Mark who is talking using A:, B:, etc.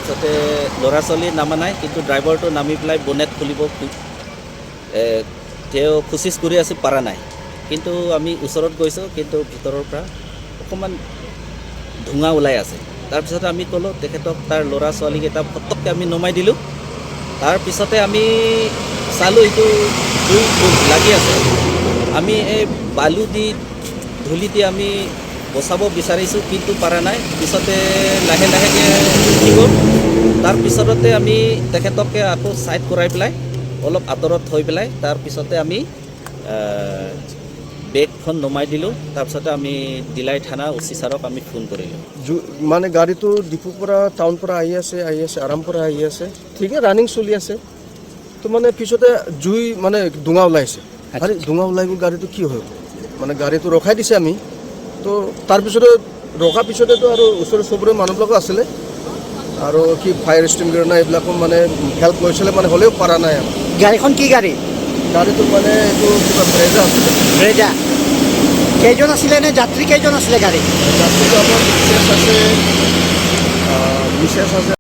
A: তাৰপিছতে ল'ৰা ছোৱালী নামা নাই, কিন্তু ড্ৰাইভাৰটো নামি পেলাই বনেট খুলিব তেওঁ কোচিছ কৰি আছে, পৰা নাই। কিন্তু আমি ওচৰত গৈছোঁ, কিন্তু ভিতৰৰ পৰা অকণমান ধোঁৱা ওলাই আছে। তাৰপিছত আমি ক'লোঁ তেখেতক, তাৰ ল'ৰা ছোৱালীকেইটা ফটককৈ আমি নমাই দিলোঁ। তাৰপিছতে আমি চালোঁ, এইটো জুই লাগি আছে। আমি এই বালু দি, ধূলি দি আমি বচাব বিচাৰিছোঁ, কিন্তু পৰা নাই। পিছতে লাহে লাহেকৈ উঠি গ'ল। তাৰপিছতে আমি তেখেতকে আকৌ ছাইড কৰাই পেলাই, অলপ আঁতৰত থৈ পেলাই, তাৰপিছতে আমি বেগখন নমাই দিলোঁ। তাৰপিছতে আমি ডিলাই থানা অ' চি ছাৰক আমি ফোন কৰিলোঁ।
B: মানে গাড়ীটো ডিপুৰ পৰা, টাউন পৰা আহি আছে, আহি আছে, আৰাম পৰা আহি আছে, ঠিকে ৰানিং চলি আছে। তো মানে পিছতে জুই, মানে ধোঁৱা ওলাইছে। আৰে, ধোঁৱা ওলাই গ'ল, গাড়ীটো কি হ'ল? মানে গাড়ীটো ৰখাই দিছে আমি। তো তাৰপিছতে ৰখাৰ পিছতেতো আৰু ওচৰে চুবুৰীয়া মানুহবিলাকো আছিলে আৰু কি ফায়াৰ এক্সটিংগুইচাৰ এইবিলাকো মানে হেল্প লৈছিলে, মানে হ'লেও পৰা নাই আৰু।
C: গাড়ীখন কি গাড়ী?
B: গাড়ীটো মানে এইটো কিবা ব্ৰেজা আছিলে।
C: ব্ৰেজা। কেইজন আছিলে নে, যাত্ৰী কেইজন আছিলে গাড়ীত?
B: যাত্ৰীটো আমাৰ মিছেছ আছে, মিছেছ আছে।